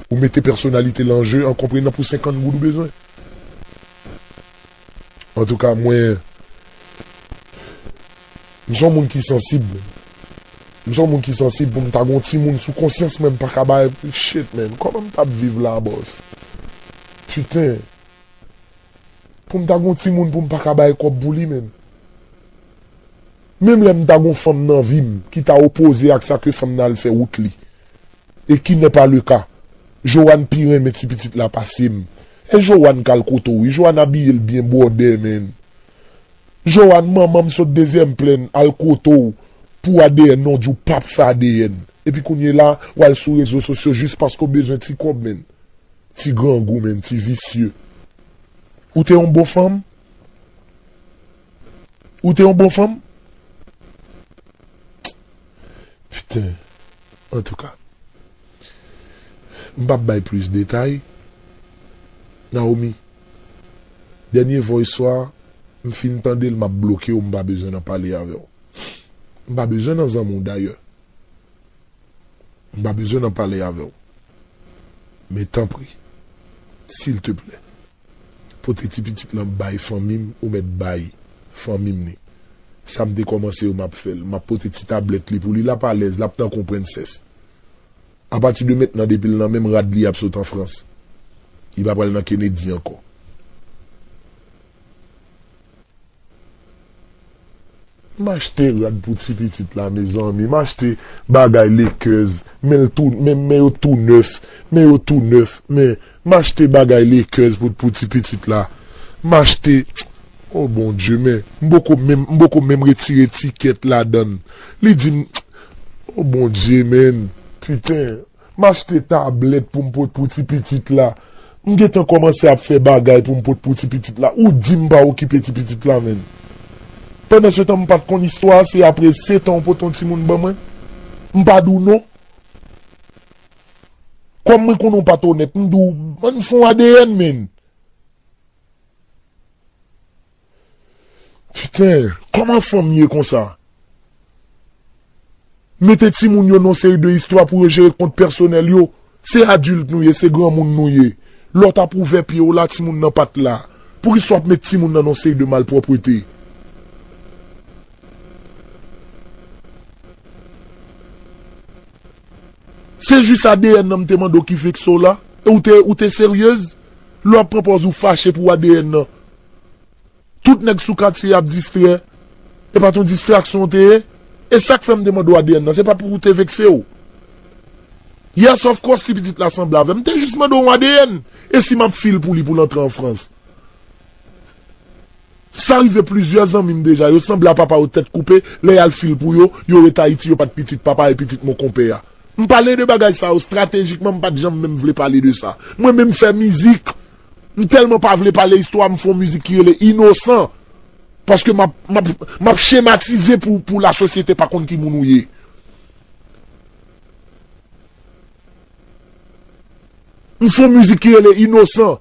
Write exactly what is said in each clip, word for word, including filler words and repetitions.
Ou mete pèsonalite l an je an konprenan pou senkant goud ou bezwen. Antouka, mwen, m se yon moun ki sansib. M se yon moun ki sansib pou m ta gon timoun sou konsyans mwen, m pa ka bay, shit, man. Kòman m t ap viv la, bòs? Piten. Pou m ta gon timoun pou m pa ka bay kòb pou li, man. Menm lè m ta gon fanm nan vi m ki ta opoze ak sa ke fanm nan al fè wout li. E ki n'est pas le cas. Joanne pi renmen ti pitit la pase m. E Joanne k al kote w, wi. Joanne abiye l byen bwòdè, man. Joanne, manman m sot dezyèm plèn al kote w pou A D N, non, di w p ap fè A D N. Epi kounye la, w al sou rezo sosyo jis paske w bezwen ti kòb, man. Ti grangou, man, ti visye. Ou te yon bon fanm? Ou te yon bon fanm? Piten. Antouka, m p ap bay plis detay. Naomi, dènye voice ou a, m fin tande l, m ap bloke w, m pa bezwen nan pale avè w. M pa bezwen nan zanmi w dayè. M pa bezwen nan pale avè w. Men tanpri, silteplè, pote ti pitit lan bay fanmi m, ou mèt bay fanmi m ni. Sa m te kòmanse yo, m ap fè l. M ap pote ti tablèt li pou li, l ap alèz, l ap tankou yon prensès. Apati de mentnan, depi l nan menm rad li, y ap sot an Frans. Li pa pral nan Kennedy ankò. M achte rad pou ti pitit la, mezanmi. M achte bagay Lakers, men l tou, men, men yo tou nèf, men yo tou nèf, men m achte bagay Lakers pou, pou ti pitit la. M achte, oh Bondye, men m poko menm, m poko menm retire tikèt ladan l. Li di m, oh Bondye, men, piten. M achte tablèt pou m pot pou ti pitit la. M gentan kòmanse ap fè bagay pou m pot pou ti pitit la. Ou di m pa okipe ti pitit la, menm. Pandan se tan, m pa t konn istwa a, se apre sèt an ou pot yon timoun ban mwen. M pa di w non. Kòm mwen konnen w pa t onèt, m di w, ann fè yon A D N, menm. Piten, kòman fanm ye konsa? Mete timoun yo nan seri de istwa pou yo jere kont pèsonèl yo. Se adilt nou ye, se granmoun nou ye. Lè w t ap ouvè pye w la, timoun nan pa t la. Poukisa w ap met timoun nan nan seri de malpwòpte? Se jis A D N nan m te mande w ki vekse w la? E ou te, ou te seryez? Lè w ap pran pòz ou fache pou A D N nan. Tout nèg sou katye ap distrè. E pa t yon distraksyon w te ye? E sa k fè m te mande w A D N nan, se pa pou w te vekse w. Yes, of course, si pitit la sanble avè m, m te jis mande w yon A D N. E si m ap fil pou li pou l antre an Frans? Sa rive plizyè zanmi m deja, yo sanble a papa yo tèt koupe, lè y al fil pou yo, yo ret Ayiti, yo pa t pitit papa e pitit mon konpè a. M pale de bagay sa yo estratejikman, m pa t janm menm vle pale de sa. Mwen menm fè mizik, m tèlman pa vle pale istwa, m fè yon mizik ki rele Inosan. Paske m ap, m ap, m ap chematize pou, pou lasosyete pa konn ki moun ou ye. M fè yon mizik ki rele Inosan.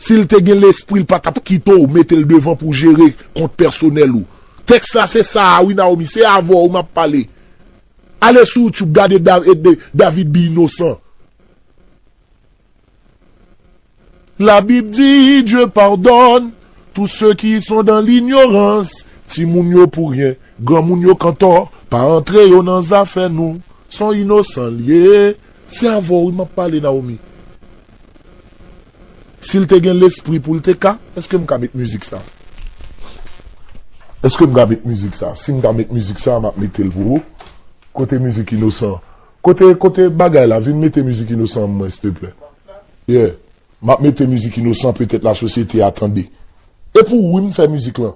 Si l te gen lespri, l pa t ap kite w mete l devan pou jere kont pèsonèl ou. Tèks la se sa a wi, Naomi, se avè w m ap pale. Ale sou YouTube, gade Da-, de-, David B. Inosan. La Bible dit, Dieu pardonne tous ceux qui sont dans l'ignorance. Timoun yo pou ryen, granmoun yo kantò, pa antre yo nan zafè nou. Se yon inosan l ye, se avè w wi m ap pale, Naomi. Si l te gen lespri pou l te ka, èske m ka met mizik sa? Èske m ka met mizik sa? Si m ka met mizik sa, m ap mete l pou ou. Kote mizik Inosan? Kote, kote bagay la? Vin mete mizik Inosan an mwen, silteplè. Yeah. M ap mete mizik Inosan, petèt lasosyete a tande. E pou ou wi m fè mizik lan.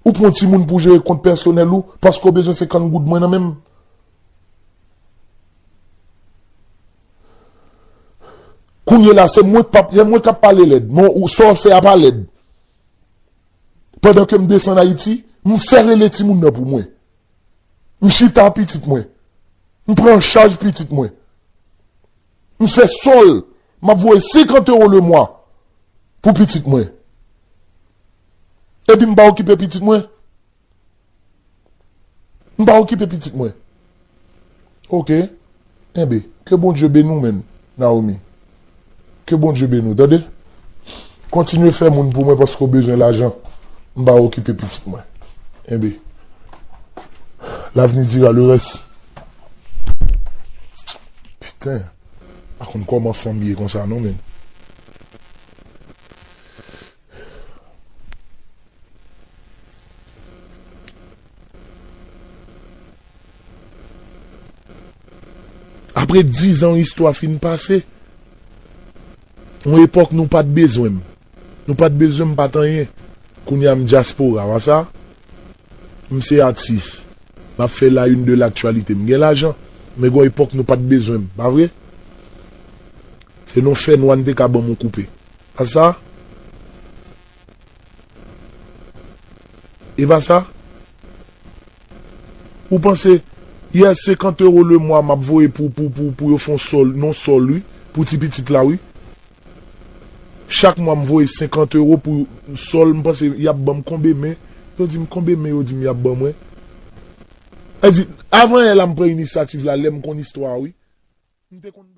Ou pran timoun pou jere kont pèsonèl ou, paske w bezwen senkant goud mwen nan men m. Kounye la, se mwen k p ap, se mwen k ap pale lèd. Men ou, sa w fè a pa lèd. Pandan ke m desann Ayiti, m fè rele timoun nan pou mwen. M chita pitit mwen. M pran an chaj pitit mwen. M fè sòl. M ap voye senkant ewo le mwa pou pitit mwen. Epi m pa okipe pitit mwen. M pa okipe pitit mwen. Oke. Enben, Ke Bondye beni w, menn, Naomi. Ke Bondye beni w, tande? Kontinye fè moun pou mwen paske w bezwen lajan. M pa okipe pitit mwen. Enben, l'avenir dira le reste. Piten, pa konn kòman fanm ye konsa non, menn. Apre diz an, istwa fin pase. Yon epòk nou pa t bezwen m. Nou pa t bezwen m, pa t anyen. Kounye a m dyaspora, pa sa? M se atis. M ap fè la une de l'actualité. M gen lajan. Men gon epòk nou pa t bezwen m, pa vre? Se nan fè nwa n te ka ban m yon koupe. Pa sa? E pa sa? Ou panse, yè, senkant euro le mwa m ap voye pou, pou, pou, pou yo fè yon sòl, non sòl, wi, pou ti pitit la, wi. Chak mwa m voye senkant euro pou sòl, m panse y ap ban m konbe men. Yo di m konbe men, yo di m y ap ban mwen. Sa di, avan yè la m pran inisyativ la, lè m konn istwa a, wi. M te konn